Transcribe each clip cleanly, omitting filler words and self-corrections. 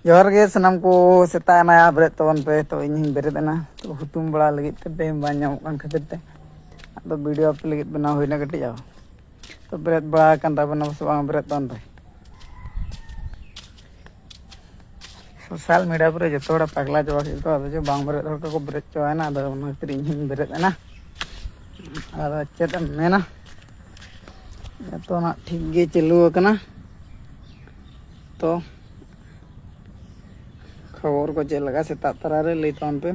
ᱡᱚᱦᱟᱨ ᱜᱮ ᱥᱟᱱᱟᱢ ᱠᱚ ᱥᱮᱛᱟᱜ ᱮᱱᱟ ᱵᱮᱨᱮᱫ ᱛᱟᱵᱚᱱ ᱯᱮ ᱛᱚ ᱤᱧ ᱦᱚᱧ ᱵᱮᱨᱮᱫ ᱮᱱᱟ ᱛᱚ ᱦᱩᱛᱩᱢ ᱵᱟᱲᱟ ᱞᱟᱹᱜᱤᱫ ᱛᱮ ᱴᱟᱭᱤᱢ ᱵᱟᱝ ᱧᱟᱢᱚᱜ ᱠᱟᱱ ᱠᱷᱟᱹᱛᱤᱨ ᱛᱮ ᱟᱫᱚ ᱵᱷᱤᱰᱤᱭᱳ ᱟᱯᱮ ᱞᱟᱹᱜᱤᱫ ᱵᱮᱱᱟᱣ ᱦᱩᱭᱱᱟ ᱠᱟᱹᱴᱤᱡ ᱟᱨ ᱛᱚ ᱵᱮᱨᱮᱫ ᱵᱟᱲᱟ ᱟᱠᱟᱱ ᱛᱟᱵᱚᱱᱟ ᱥᱮ ᱵᱟᱝ ᱵᱮᱨᱮᱫ ᱛᱟᱵᱚᱱ ᱯᱮ ᱥᱳᱥᱟᱞ ᱢᱤᱰᱤᱭᱟ ᱠᱚᱨᱮ ᱡᱚᱛᱚ ᱦᱚᱲ ᱯᱟᱜᱽᱞᱟ ᱪᱟᱵᱟ ᱠᱮᱫ ᱠᱚᱣᱟ ᱟᱫᱚ ᱪᱮ ᱵᱟᱝ ᱵᱮᱨᱮᱫ ᱦᱚᱲ ᱠᱚᱠᱚ ᱵᱮᱨᱮᱫ ᱪᱟᱵᱟᱭᱮᱱᱟ ᱟᱫᱚ ᱚᱱᱟ ᱠᱷᱟᱹᱛᱤᱨ ᱤᱧ ᱦᱚᱧ ᱵᱮᱨᱮᱫ ᱮᱱᱟ ᱟᱫᱚ ᱪᱮᱫ ᱮᱢ ᱢᱮᱱᱟ ᱡᱚᱛᱚᱱᱟᱜ ᱴᱷᱤᱠ ᱜᱮ ᱪᱟᱹᱞᱩ ᱟᱠᱟᱱᱟ ᱛᱚ ᱠᱷᱚᱵᱚᱨ ᱠᱚ ᱪᱮᱫ ᱞᱮᱠᱟ ᱥᱮᱛᱟᱜ ᱛᱚᱨᱟ ᱨᱮ ᱞᱟᱹᱭ ᱛᱟᱵᱚᱱ ᱯᱮ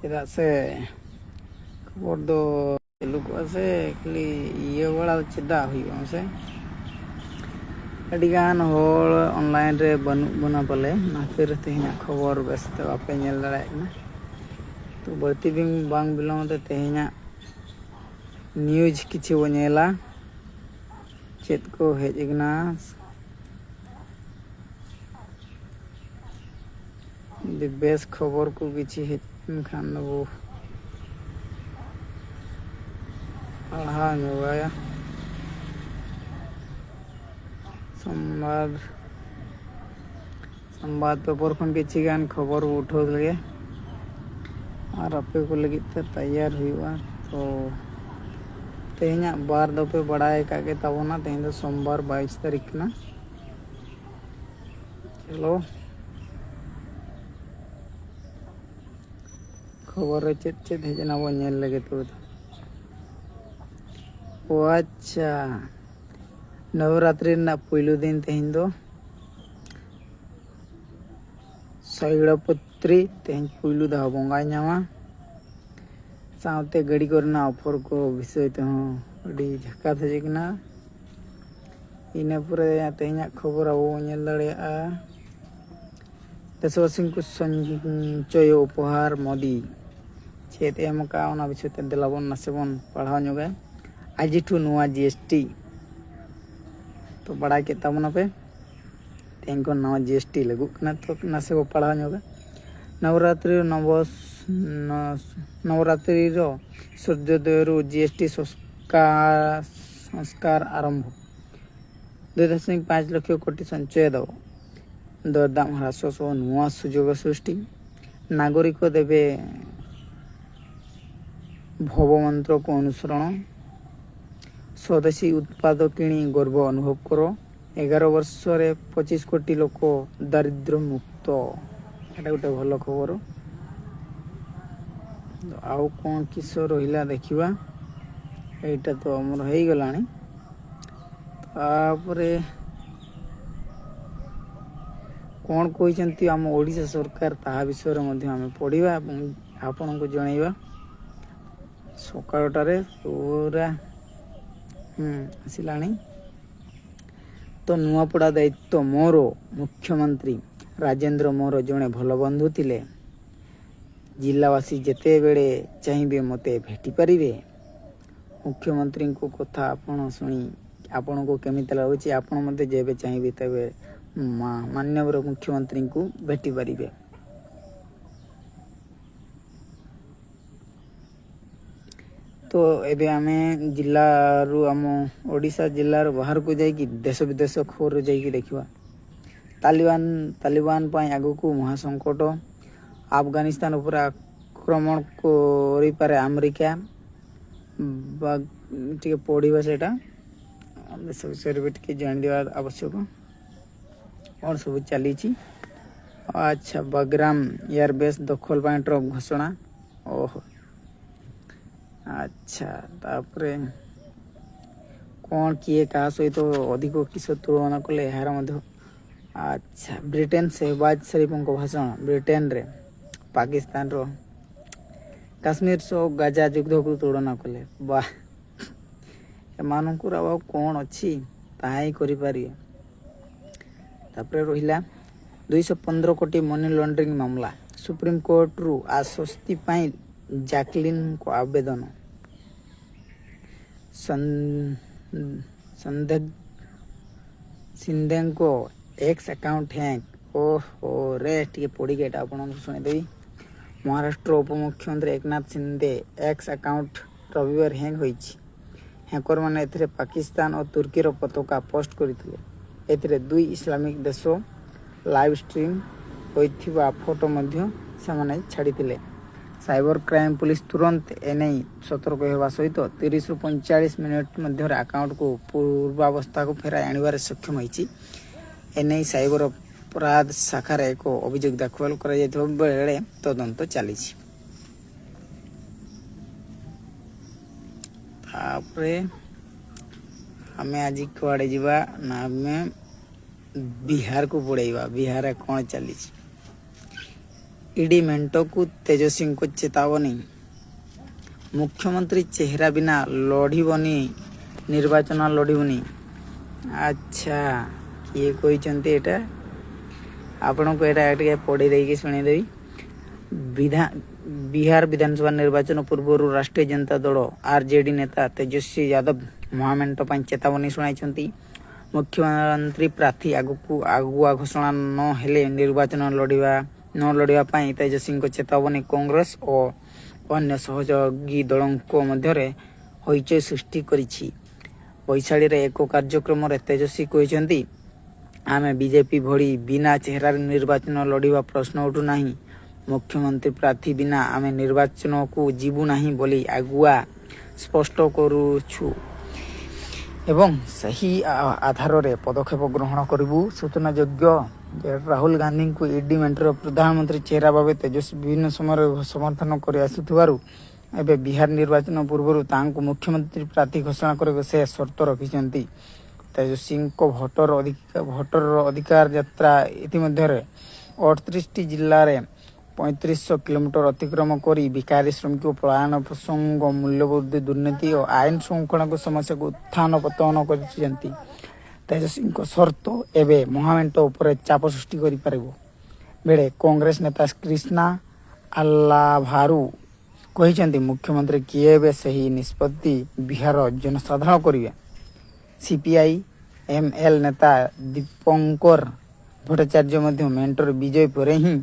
ᱪᱮᱫᱟᱜ ᱥᱮ ᱠᱷᱚᱵᱚᱨ ᱫᱚ ᱪᱟᱹᱞᱩ ᱠᱚᱜᱼᱟ ᱥᱮ ᱠᱷᱟᱹᱞᱤ ᱤᱭᱟᱹ ᱵᱟᱲᱟ ᱫᱚ ᱪᱮᱫᱟᱜ ᱦᱩᱭᱩᱜᱼᱟ ᱢᱟᱥᱮ ᱟᱹᱰᱤᱜᱟᱱ ᱦᱚᱲ ᱚᱱᱞᱟᱭᱤᱱ ᱨᱮ ᱵᱟᱹᱱᱩᱜ ᱵᱚᱱᱟ ᱯᱟᱞᱮ ᱚᱱᱟ ᱠᱷᱟᱹᱛᱤᱨ ᱛᱮᱦᱮᱧᱟᱜ ᱠᱷᱚᱵᱚᱨ ᱵᱮᱥ ᱛᱮ ᱵᱟᱯᱮ ᱧᱮᱞ ᱫᱟᱲᱮᱭᱟᱜ ᱠᱟᱱᱟ ᱛᱚ ᱵᱟᱹᱲᱛᱤ ᱵᱤᱱ ᱵᱟᱝ ᱵᱤᱞᱚᱢ ᱛᱮ ᱛᱮᱦᱮᱧᱟᱜ ᱱᱤᱭᱩᱡᱽ ᱠᱤᱪᱷᱩ ᱵᱚᱱ ᱧᱮᱞᱟ ᱪᱮᱫ ᱠᱚ ᱦᱮᱡ ᱟᱠᱟᱱᱟ ᱡᱩᱫᱤ ᱵᱮᱥ ᱠᱷᱚᱵᱚᱨ ᱠᱚ ᱠᱤᱪᱷᱩ ᱦᱮᱡ ᱮᱱᱠᱷᱟᱱ ᱫᱚᱵᱚ ᱯᱟᱲᱦᱟᱣ ᱧᱚᱜᱟᱭᱟ ᱥᱚᱢᱵᱟᱫ ᱥᱚᱢᱵᱟᱫ ᱯᱮᱯᱟᱨ ᱠᱷᱚᱱ ᱠᱤᱪᱷᱩ ᱜᱟᱱ ᱠᱷᱚᱵᱚᱨ ᱵᱚ ᱩᱴᱷᱟᱹᱣ ᱞᱮᱜᱮ ᱟᱨ ᱟᱯᱮ ᱠᱚ ᱞᱟᱹᱜᱤᱫ ᱛᱮ ᱛᱮᱭᱟᱨ ᱦᱩᱭᱩᱜᱼᱟ ᱛᱚ ᱛᱮᱦᱮᱧᱟᱜ ᱵᱟᱨ ᱫᱚᱯᱮ ᱵᱟᱲᱟᱭ ᱟᱠᱟᱫ ᱜᱮ ᱛᱟᱵᱚᱱᱟ ᱛᱮᱦᱮᱧ ᱫᱚ ᱥᱳᱢᱵᱟᱨ 22 ᱛᱟᱹᱨᱤᱠᱷ ᱠᱟᱱᱟ ᱪᱚᱞᱚ ᱠᱷᱚᱵᱚᱨ ᱨᱮ ᱪᱮᱫ ᱪᱮᱫ ᱦᱮᱡ ᱮᱱᱟ ᱵᱚᱱ ᱧᱮᱞ ᱞᱮᱜᱮ ᱛᱚᱵᱮ ᱫᱚ ᱚ ᱟᱪᱪᱷᱟ ᱱᱚᱵᱚᱨᱟᱛᱨᱤ ᱨᱮᱱᱟᱜ ᱯᱩᱭᱞᱩ ᱫᱤᱱ ᱛᱮᱦᱮᱧ ᱫᱚ ᱥᱚᱭᱲᱚᱯᱚᱛᱨᱤ ᱛᱮᱦᱮᱧ ᱯᱩᱭᱞᱩ ᱫᱷᱟᱣ ᱵᱚᱸᱜᱟᱭ ᱧᱟᱢᱟ ᱥᱟᱶᱛᱮ ᱜᱟᱹᱰᱤ ᱠᱚᱨᱮᱱᱟᱜ ᱚᱯᱷᱚᱨ ᱠᱚ ᱵᱤᱥᱚᱭ ᱛᱮᱦᱚᱸ ᱟᱹᱰᱤ ᱡᱷᱟᱠᱟᱥ ᱦᱮᱡ ᱟᱠᱟᱱᱟ ᱤᱱᱟᱹ ᱯᱚᱨᱮ ᱛᱮᱦᱮᱧᱟᱜ ᱠᱷᱚᱵᱚᱨ ᱟᱵᱚ ᱵᱚᱱ ᱧᱮᱞ ᱫᱟᱲᱮᱭᱟᱜᱼᱟ ᱫᱮᱥᱵᱟᱥᱤ ᱠᱚ ᱥᱚᱧᱪᱚᱭ ᱩᱯᱚᱦᱟᱨ ᱢᱳᱫᱤ ᱪᱮᱫ ᱮᱢ ᱟᱠᱟᱫᱼᱟ ᱚᱱᱟ ᱵᱤᱥᱚᱭ ᱛᱮ ᱫᱮᱞᱟ ᱵᱚᱱ ᱱᱟᱥᱮ ᱵᱚᱱ ᱯᱟᱲᱦᱟᱣ ᱧᱚᱜᱟ ᱟᱡᱤᱴᱷᱩ ᱱᱚᱣᱟ ᱡᱤ ᱮᱥ ᱴᱤ ᱛᱚ ᱵᱟᱲᱟᱭ ᱠᱮᱫ ᱛᱟᱵᱚᱱᱟᱯᱮ ᱛᱮᱦᱮᱧ ᱠᱷᱚᱱ ᱱᱟᱣᱟ ᱡᱤ ᱮᱥ ᱴᱤ ᱞᱟᱹᱜᱩᱜ ᱠᱟᱱᱟ ᱛᱚ ᱱᱟᱥᱮ ᱵᱚ ᱯᱟᱲᱦᱟᱣ ᱧᱚᱜᱟ ᱱᱚᱵᱚᱨᱟᱛᱨᱤ ᱱᱚᱵᱚᱥ ᱱᱚᱵᱚᱨᱟᱛᱨᱤ ᱨᱚ ᱥᱩᱨᱡᱚᱫᱚᱭ ᱡᱤ ᱮᱥ ᱴᱤ ᱥᱚᱝᱥᱠᱟᱨ ᱥᱚᱝᱥᱠᱟᱨ ᱟᱨᱚᱢᱵᱷᱚ 2.5 ଲକ୍ଷ କୋଟି ସଞ୍ଚୟ ଦେବ ଦରଦାମ ହ୍ରାସ ସହ ନୂଆ ସୁଯୋଗ ସୃଷ୍ଟି ନାଗରିକ ଦେବେ ଭବ ମନ୍ତ୍ରକୁ ଅନୁସରଣ ସ୍ୱଦେଶୀ ଉତ୍ପାଦ କିଣି ଗର୍ବ ଅନୁଭବ କର 11 ବର୍ଷରେ 25 କୋଟି ଲୋକ ଦାରିଦ୍ର୍ୟ ମୁକ୍ତ ଏଇଟା ଗୋଟେ ଭଲ ଖବର ଆଉ କ'ଣ କିସ ରହିଲା ଦେଖିବା ଏଇଟା ତ ଆମର ହେଇଗଲାଣି ତାପରେ କ'ଣ କହିଛନ୍ତି ଆମ ଓଡ଼ିଶା ସରକାର ତାହା ବିଷୟରେ ମଧ୍ୟ ଆମେ ପଢ଼ିବା ଏବଂ ଆପଣଙ୍କୁ ଜଣାଇବା ସକାଳଟାରେ ପୁରା ଆସିଲାଣି ତ ନୂଆପଡ଼ା ଦାୟିତ୍ୱ ମୋର ମୁଖ୍ୟମନ୍ତ୍ରୀ ରାଜେନ୍ଦ୍ର ମୋର ଜଣେ ଭଲ ବନ୍ଧୁ ଥିଲେ ଜିଲ୍ଲାବାସୀ ଯେତେବେଳେ ଚାହିଁବେ ମୋତେ ଭେଟିପାରିବେ ମୁଖ୍ୟମନ୍ତ୍ରୀଙ୍କ କଥା ଆପଣ ଶୁଣି ଆପଣଙ୍କୁ କେମିତି ଲାଗୁଛି ଆପଣ ମଧ୍ୟ ଯେବେ ଚାହିଁବେ ତେବେ ମାନ୍ୟବର ମୁଖ୍ୟମନ୍ତ୍ରୀଙ୍କୁ ଭେଟିପାରିବେ ତ ଏବେ ଆମେ ଜିଲ୍ଲାରୁ ଆମ ଓଡ଼ିଶା ଜିଲ୍ଲାରୁ ବାହାରକୁ ଯାଇକି ଦେଶ ବିଦେଶ ଖବର ଯାଇକି ଦେଖିବା ତାଲିବାନ ତାଲିବାନ ପାଇଁ ଆଗକୁ ମହାସଙ୍କଟ ଆଫଗାନିସ୍ତାନ ଉପରେ ଆକ୍ରମଣ କରିପାରେ ଆମେରିକା ବା ଟିକେ ପଢ଼ିବା ସେଇଟା ଦେଶ ବିଷୟରେ ବି ଟିକେ ଜାଣିଦେବା ଆବଶ୍ୟକ କ'ଣ ସବୁ ଚାଲିଛି ଆଚ୍ଛା ବାଗ୍ରାମ ଏୟାରବେସ୍ ଦଖଲ ପାଇଁ ଟ୍ରମ୍ପ ଘୋଷଣା ଓହୋ ଆଚ୍ଛା ତାପରେ କ'ଣ କିଏ କାହା ସହିତ ଅଧିକ କିସ ତୁଳନା କଲେ ଏହାର ମଧ୍ୟ ଆଚ୍ଛା ବ୍ରିଟେନ ସେହବାଜ ଶରୀଫଙ୍କ ଭାଷଣ ବ୍ରିଟେନରେ ପାକିସ୍ତାନର କାଶ୍ମୀର ସହ ଗାଜା ଯୁଦ୍ଧକୁ ତୁଳନା କଲେ ବାহ ଏମାନଙ୍କର ଆଉ କ'ଣ ଅଛି ତାହା ହିଁ କରିପାରିବେ ତାପରେ ରହିଲା 215 କୋଟି ମନି ଲଣ୍ଡରିଂ ମାମଲା ସୁପ୍ରିମକୋର୍ଟରୁ ଆଶ୍ୱସ୍ତି ପାଇଁ ଜାକଲିନଙ୍କ ଆବେଦନ ସିନ୍ଦେଙ୍କ ଏକ୍ସ ଆକାଉଣ୍ଟ ହ୍ୟାକ୍ ଓହୋ ରେ ଟିକେ ପଢ଼ିକି ଏଇଟା ଆପଣଙ୍କୁ ଶୁଣିଦେବି ମହାରାଷ୍ଟ୍ର ଉପମୁଖ୍ୟମନ୍ତ୍ରୀ ଏକନାଥ ସିନ୍ଦେ ଏକ୍ସ ଆକାଉଣ୍ଟ ରବିବାର ହ୍ୟାକ୍ ହୋଇଛି ହ୍ୟାକରମାନେ ଏଥିରେ ପାକିସ୍ତାନ ଓ ତୁର୍କୀର ପତାକା ପୋଷ୍ଟ କରିଥିଲେ ଏଥିରେ ଦୁଇ ଇସଲାମିକ ଦେଶ ଲାଇଭ୍ ଷ୍ଟ୍ରିମ୍ ହୋଇଥିବା ଫଟୋ ମଧ୍ୟ ସେମାନେ ଛାଡ଼ିଥିଲେ। ସାଇବର କ୍ରାଇମ୍ ପୁଲିସ ତୁରନ୍ତ ଏନେଇ ସତର୍କ ହେବା ସହିତ 30ରୁ 45 ମିନିଟ୍ ମଧ୍ୟରେ ଆକାଉଣ୍ଟକୁ ପୂର୍ବାବସ୍ଥାକୁ ଫେରାଇ ଆଣିବାରେ ସକ୍ଷମ ହୋଇଛି। ଏନେଇ ସାଇବର ଅପରାଧ ଶାଖାରେ ଏକ ଅଭିଯୋଗ ଦାଖଲ କରାଯାଇଥିବା ବେଳେ ତଦନ୍ତ ଚାଲିଛି। ତାପରେ ଆମେ ଆଜି କୁଆଡ଼େ ଯିବା ନା, ଆମେ ବିହାରକୁ ପଳେଇବା। ବିହାରରେ କ'ଣ ଚାଲିଛି? ଇଡି ମେଣ୍ଟକୁ ତେଜସ୍ୱୀଙ୍କ ଚେତାବନୀ, ମୁଖ୍ୟମନ୍ତ୍ରୀ ଚେହେରା ବିନା ଲଢ଼ିବନି ନିର୍ବାଚନ, ଲଢ଼ିବନି। ଆଚ୍ଛା, କିଏ କହିଛନ୍ତି ଏଇଟା? ଆପଣଙ୍କୁ ଏଇଟା ଟିକେ ପଢ଼ି ଦେଇକି ଶୁଣେଇଦେବି। ବିହାର ବିଧାନସଭା ନିର୍ବାଚନ ପୂର୍ବରୁ ରାଷ୍ଟ୍ରୀୟ ଜନତା ଦଳ ଆରଜେଡି ନେତା ତେଜସ୍ୱୀ ଯାଦବ ମହାମେଣ୍ଟ ପାଇଁ ଚେତାବନୀ ଶୁଣାଇଛନ୍ତି। ମୁଖ୍ୟମନ୍ତ୍ରୀ ପ୍ରାର୍ଥୀ ଆଗକୁ ଆଗୁଆ ଘୋଷଣା ନ ହେଲେ ନିର୍ବାଚନ ନ ଲଢ଼ିବା ପାଇଁ ତେଜସ୍ୱୀଙ୍କ ଚେତାବନୀ କଂଗ୍ରେସ ଓ ଅନ୍ୟ ସହଯୋଗୀ ଦଳଙ୍କ ମଧ୍ୟରେ ହଇଚଇ ସୃଷ୍ଟି କରିଛି। ବୈଶାଳୀରେ ଏକ କାର୍ଯ୍ୟକ୍ରମରେ ତେଜସ୍ୱୀ କହିଛନ୍ତି, ଆମେ ବିଜେପି ଭଳି ବିନା ଚେହେରାରେ ନିର୍ବାଚନ ଲଢ଼ିବା ପ୍ରଶ୍ନ ଉଠୁନାହିଁ। ମୁଖ୍ୟମନ୍ତ୍ରୀ ପ୍ରାର୍ଥୀ ବିନା ଆମେ ନିର୍ବାଚନକୁ ଯିବୁ ନାହିଁ ବୋଲି ଆଗୁଆ ସ୍ପଷ୍ଟ କରୁଛୁ ଏବଂ ସେହି ଆଧାରରେ ପଦକ୍ଷେପ ଗ୍ରହଣ କରିବୁ। ସୂଚନାଯୋଗ୍ୟ ଯେ ରାହୁଲ ଗାନ୍ଧୀଙ୍କୁ ଇଡି ମେଣ୍ଟର ପ୍ରଧାନମନ୍ତ୍ରୀ ଚେହେରା ଭାବେ ତେଜସ୍ୱୀ ବିଭିନ୍ନ ସମୟରେ ସମର୍ଥନ କରି ଆସୁଥିବାରୁ ଏବେ ବିହାର ନିର୍ବାଚନ ପୂର୍ବରୁ ତାଙ୍କୁ ମୁଖ୍ୟମନ୍ତ୍ରୀ ପ୍ରାର୍ଥୀ ଘୋଷଣା କରିବାକୁ ସେ ସର୍ତ୍ତ ରଖିଛନ୍ତି। ତେଜସ୍ୱୀଙ୍କ ଭୋଟର ଅଧିକାର ଯାତ୍ରା ଇତିମଧ୍ୟରେ 38ଟି ଜିଲ୍ଲାରେ 3500 କିଲୋମିଟର ଅତିକ୍ରମ କରି ବେକାରୀ, ଶ୍ରମିକ ପଳାୟନ ପ୍ରସଙ୍ଗ, ମୂଲ୍ୟବୃଦ୍ଧି, ଦୁର୍ନୀତି ଓ ଆଇନ ଶୃଙ୍ଖଳାକୁ ସମସ୍ୟାକୁ ଉତ୍ଥାନ ପତନ କରିଛନ୍ତି। ତେଜସ୍ୱୀଙ୍କ ସର୍ତ୍ତ ଏବେ ମହାମେଣ୍ଟ ଉପରେ ଚାପ ସୃଷ୍ଟି କରିପାରିବ ବେଳେ କଂଗ୍ରେସ ନେତା କ୍ରିଷ୍ଣା ଆଲ୍ଲାଭାରୁ କହିଛନ୍ତି, ମୁଖ୍ୟମନ୍ତ୍ରୀ କିଏ ହେବେ ସେହି ନିଷ୍ପତ୍ତି ବିହାର ଜନସାଧାରଣ କରିବେ। ସିପିଆଇ ଏମ୍ଏଲ୍ ନେତା ଦୀପଙ୍କର ଭଟ୍ଟାଚାର୍ଯ୍ୟ ମଧ୍ୟ ମେଣ୍ଟର ବିଜୟ ପରେ ହିଁ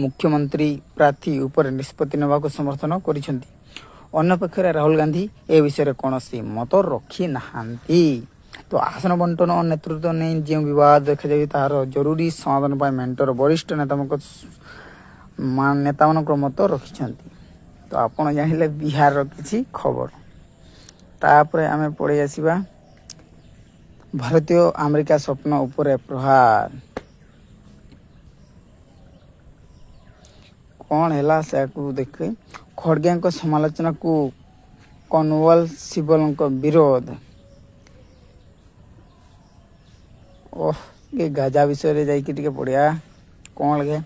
ମୁଖ୍ୟମନ୍ତ୍ରୀ ପ୍ରାର୍ଥୀ ଉପରେ ନିଷ୍ପତ୍ତି ନେବାକୁ ସମର୍ଥନ କରିଛନ୍ତି। ଅନ୍ୟପକ୍ଷରେ ରାହୁଲ ଗାନ୍ଧୀ ଏ ବିଷୟରେ କୌଣସି ମତ ରଖିନାହାନ୍ତି। ତ ଆସନ ବଣ୍ଟନ ଓ ନେତୃତ୍ୱ ନେଇ ଯେଉଁ ବିବାଦ ଦେଖାଯାଉଛି, ତାହାର ଜରୁରୀ ସମାଧାନ ପାଇଁ ମେଣ୍ଟର ବରିଷ୍ଠ ନେତାମାନଙ୍କର ମତ ରଖିଛନ୍ତି। ତ ଆପଣ ଜାଣିଲେ ବିହାରର କିଛି ଖବର। ତାପରେ ଆମେ ପଳେଇ ଆସିବା ଭାରତୀୟ ଆମେରିକା ସ୍ୱପ୍ନ ଉପରେ ପ୍ରହାର। କ'ଣ ହେଲା ସେୟାକୁ ଦେଖେ। ଖଡ଼ଗେଙ୍କ ସମାଲୋଚନାକୁ କନୱଲ ସିବଲଙ୍କ ବିରୋଧ। ଓହ, ଏ ଗାଜା ବିଷୟରେ ଯାଇକି ଟିକେ ପଢ଼ିବା କ'ଣ ଲାଗେ।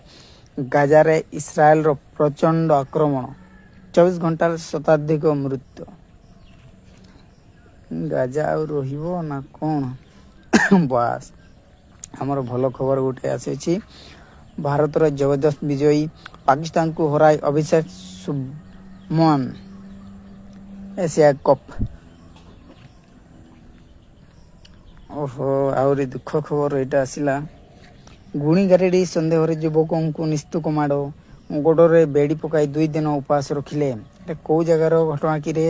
ଗାଜାରେ ଇସ୍ରାଏଲର ପ୍ରଚଣ୍ଡ ଆକ୍ରମଣ, 24 ଘଣ୍ଟାରେ ଶତାଧିକ ମୃତ୍ୟୁ। ଗାଜା ଆଉ ରହିବ ନା କ'ଣ? ବାସ୍, ଆମର ଭଲ ଖବର ଗୋଟେ ଆସିଛି। ଭାରତର ଜବରଦସ୍ତ ବିଜୟୀ, ପାକିସ୍ତାନକୁ ହରାଇ ଅଭିଷେକ ଶୁଭମନ ଏସିଆ କପ୍। ଓହୋ, ଆହୁରି ଦୁଃଖ ଖବର ଏଇଟା ଆସିଲା। ଗୁଣିଗାରେଡ଼ି ସନ୍ଦେହରେ ଯୁବକଙ୍କୁ ନିସ୍ତୁକ ମାଡ଼, ଗୋଡ଼ରେ ବେଡ଼ି ପକାଇ 2 ଦିନ ଉପାସ ରଖିଲେ। ଏଇଟା କେଉଁ ଜାଗାର ଘଟଣା କିରେ?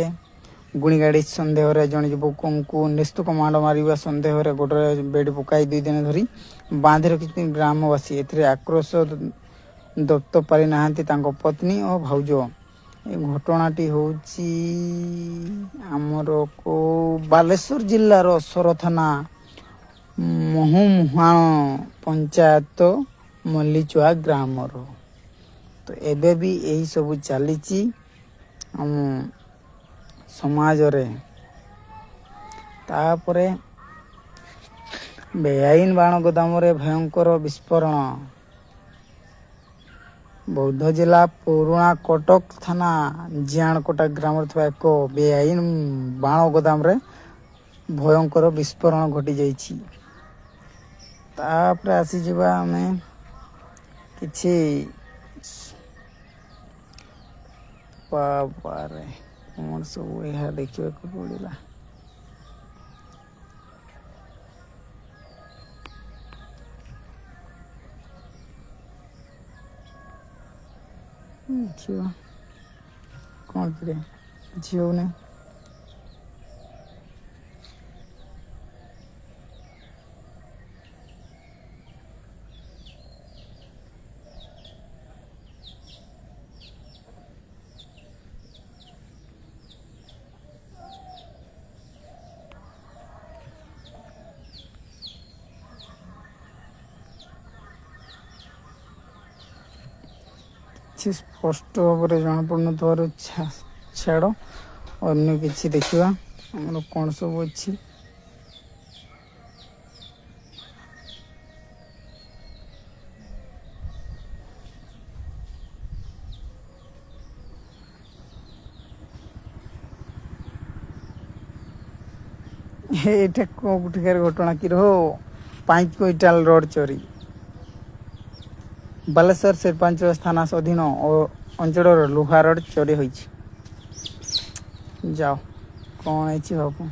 ଗୁଣିଗାଡ଼ି ସନ୍ଦେହରେ ଜଣେ ଯୁବକଙ୍କୁ ନିସ୍ତୁକ ମାଡ଼ ମାରିବା ସନ୍ଦେହରେ ଗୋଡ଼ରେ ବେଡ଼ି ପକାଇ 2 ଦିନ ଧରି ବାନ୍ଧି ରଖିଛନ୍ତି ଗ୍ରାମବାସୀ। ଏଥିରେ ଆକ୍ରୋଶ ଦପ୍ତ ପାରିନାହାନ୍ତି ତାଙ୍କ ପତ୍ନୀ ଓ ଭାଉଜ। ଏ ଘଟଣାଟି ହେଉଛି ଆମର କେଉଁ ବାଲେଶ୍ୱର ଜିଲ୍ଲାର ସୋର ଥାନା ମହୁମୁହାଣ ପଞ୍ଚାୟତ ମଲ୍ଲିଚୁଆ ଗ୍ରାମର। ତ ଏବେ ବି ଏହିସବୁ ଚାଲିଛି ଆମ ସମାଜରେ। ତାପରେ ବେଆଇନ ବାଣ ଗୋଦାମରେ ଭୟଙ୍କର ବିସ୍ଫୋରଣ। ବୌଦ୍ଧ ଜିଲ୍ଲା ପୁରୁଣା କଟକ ଥାନା ଜିଆଣକଟା ଗ୍ରାମରେ ଥିବା ଏକ ବେଆଇନ ବାଣ ଗୋଦାମରେ ଭୟଙ୍କର ବିସ୍ଫୋରଣ ଘଟିଯାଇଛି। ତାପରେ ଆସିଯିବା ଆମେ କିଛି। ବାବାରେ, କ'ଣ ସବୁ ଏହା ଦେଖିବାକୁ ପଡ଼ିଲା। ଦେଖିବା କ'ଣ କିରେ, କିଛି ହଉନି। କିଛି ସ୍ପଷ୍ଟ ଭାବରେ ଜଣାପଡ଼ୁନଥିବାରୁ ଛାଡ଼, ଅନ୍ୟ କିଛି ଦେଖିବା ଆମର କ'ଣ ସବୁ ଅଛି। ଏଇଟା କୋଉଠିକାର ଘଟଣା କି ରହ? 5 କୁଇଣ୍ଟାଲ ରଡ୍ ଚୋରି। ବାଲେଶ୍ୱର ଶିଳ୍ପାଞ୍ଚଳ ଥାନା ଅଧୀନ ଅଞ୍ଚଳର ଲୁହା ରଡ୍ ଚୋରି ହୋଇଛି। ଯାଅ, କ'ଣ ହେଇଛି ବାବୁ?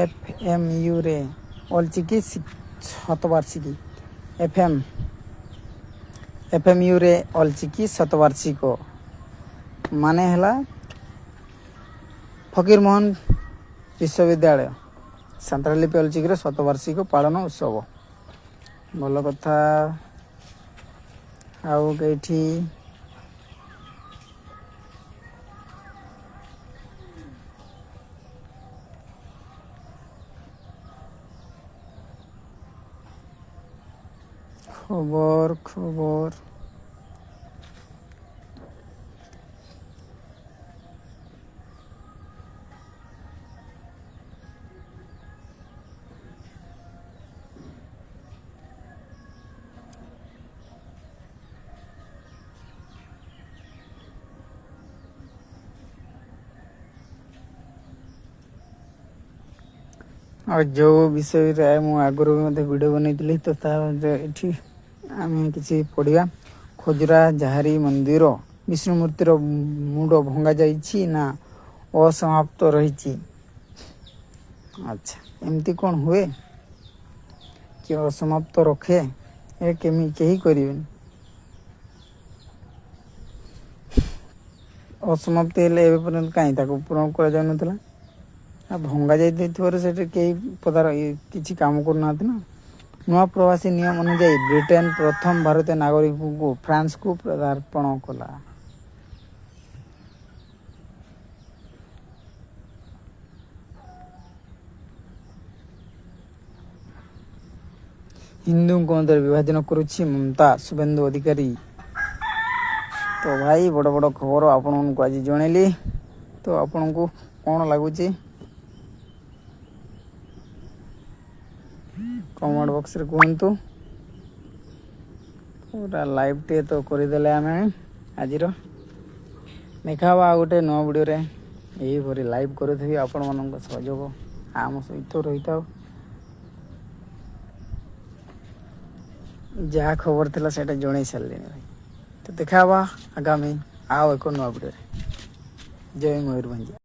ଏଫ୍ ଏମ୍ ୟୁରେ ଅଲଚିକି ଶତବାର୍ଷିକୀ। ଏଫ୍ ଏମ୍ ୟୁରେ ଅଲଚିକି ଶତବାର୍ଷିକ ମାନେ ହେଲା ଫକୀରମୋହନ ବିଶ୍ୱବିଦ୍ୟାଳୟ ସାନ୍ତାଳଲିପି ଅଲଚିକିର ଶତବାର୍ଷିକ ପାଳନ ଉତ୍ସବ। ଭଲ କଥା। ଆଉ କେଇଠି ଖବର? ଖବର ଆଉ ଯେଉଁ ବିଷୟରେ ମୁଁ ଆଗରୁ ବି ମଧ୍ୟ ଭିଡ଼ିଓ ବନେଇଥିଲି, ତ ତା ଏଠି ଆମେ କିଛି ପଢ଼ିବା। ଖଜୁରା ଜାହାରି ମନ୍ଦିର ବିଷ୍ଣୁ ମୂର୍ତ୍ତିର ମୁଣ୍ଡ ଭଙ୍ଗା ଯାଇଛି ନା ଅସମାପ୍ତ ରହିଛି? ଆଚ୍ଛା, ଏମିତି କ'ଣ ହୁଏ କି ଅସମାପ୍ତ ରଖେ? ଏ କେମିତି କେହି କରିବେନି। ଅସମାପ୍ତି ହେଲେ ଏବେ ପର୍ଯ୍ୟନ୍ତ କାହିଁ ତାକୁ ପୂରଣ କରାଯାଉନଥିଲା? ଆଉ ଭଙ୍ଗା ଯାଇଥିବାରୁ ସେଠି କେହି ପଦାର କିଛି କାମ କରୁନାହାନ୍ତି ନା। ନୂଆ ପ୍ରବାସୀ ନିୟମ ଅନୁଯାୟୀ ବ୍ରିଟେନ ପ୍ରଥମ ଭାରତୀୟ ନାଗରିକଙ୍କୁ ଫ୍ରାନ୍ସକୁ ପ୍ରତ୍ୟର୍ପଣ କଲା। ହିନ୍ଦୁଙ୍କ ମଧ୍ୟରେ ବିଭାଜନ କରୁଛି ମମତା, ଶୁଭେନ୍ଦୁ ଅଧିକାରୀ। ତ ଭାଇ, ବଡ଼ ବଡ଼ ଖବର ଆପଣମାନଙ୍କୁ ଆଜି ଜଣେଇଲି। ତ ଆପଣଙ୍କୁ କ'ଣ ଲାଗୁଛି, କମେଣ୍ଟ ବକ୍ସରେ କୁହନ୍ତୁ। ପୁରା ଲାଇଭ୍ଟିଏ ତ କରିଦେଲେ ଆମେ ଆଜିର। ଦେଖା ହେବା ଆଉ ଗୋଟେ ନୂଆ ଭିଡ଼ିଓରେ। ଏହିପରି ଲାଇଭ୍ କରୁଥିବି, ଆପଣମାନଙ୍କ ସହଯୋଗ ଆମ ସହିତ ରହିଥାଉ। ଯାହା ଖବର ଥିଲା ସେଇଟା ଜଣେଇ ସାରିଲିଣି ଭାଇ। ତ ଦେଖା ହେବା ଆଗାମୀ ଆଉ ଏକ ନୂଆ ଭିଡ଼ିଓରେ। ଜୟ ମୟୂରଭଞ୍ଜ।